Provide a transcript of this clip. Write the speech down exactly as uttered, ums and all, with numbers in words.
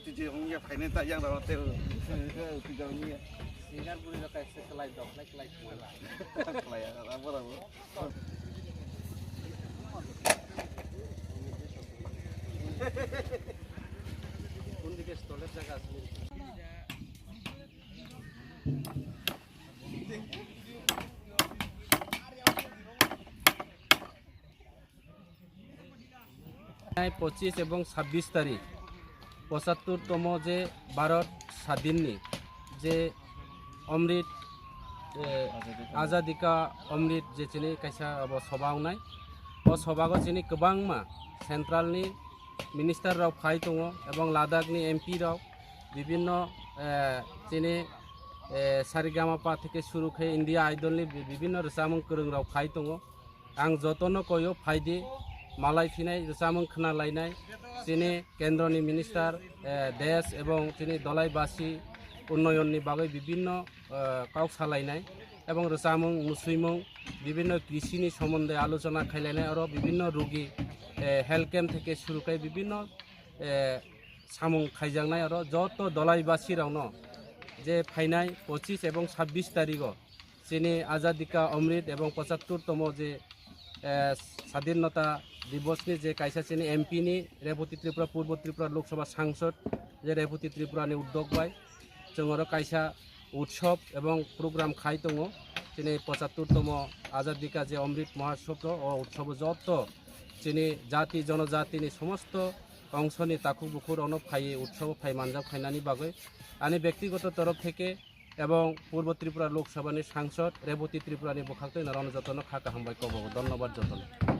Tiji hong ya phainai ta yang rok tei tiji hong ya. Singer buri rok kaisa kelai dok lai kelai kelai. Kelai ya, apa rok? কোন দিকে স্টলের জায়গা আছে? পঁচিশ এবং ছাব্বিশ তারিখ পঁচাত্তরতম যে ভারত স্বাধীননি যে অমৃত, এ, আজাদিকা অমৃত যে চিনি কাইসা abo সভা wngnai. O সভাgo চিনি kwbangma centralni minister rok phai tongo এবং লাদাখনি এমপি rok বিভিন্ন, এ, চিনি, এ, সারেগামাপা থেকে শুরু করে ইন্ডিয়া আইডলনি বি-, বিভিন্ন rwchapmung kwrwngrok phai tongo. Ang jotono koyo phaidi malai phinai rwchapmung khna lainai. Chini kendroni minister, eh, desh ebong chini dolai basi unnoyonni bagwi bibinno, eh, kok salainai ebong rwchapmung, musuimung, bibinno krishini somonde alochona khailainai, oro bibinno rugi, eh, health camp theke suru khai bibinno, eh, samung khaijaknai oro joto dolai basi rokno je phainai pochis ebong sabbish tarigo chini Azadika Omrit ebong pochattor tomo je, eh, Sadhinota Divosni je kaisa chini M P ni Reboti Tripura, Purbo Tripura Lok Sabha Sangsod je Reboti Tripura ni uddog bai chwng oro kaisa utsob ebong program khai tongo. Chini pochattor tomo Azadika je Omrit Mahotsob o, o utsobo joto chini jati jonojati ni somosto ongsoni takhuk bukhuk rokno phaiwi utsobo phai manjak khainani bagwi ani bektigoto torof theke ebong Purbo Tripura Lok Sabha ni Sangsod Reboti Tripura ni bwkhak twi norokno jotono kha kaham bai kobogo. Dhonnobad jotono.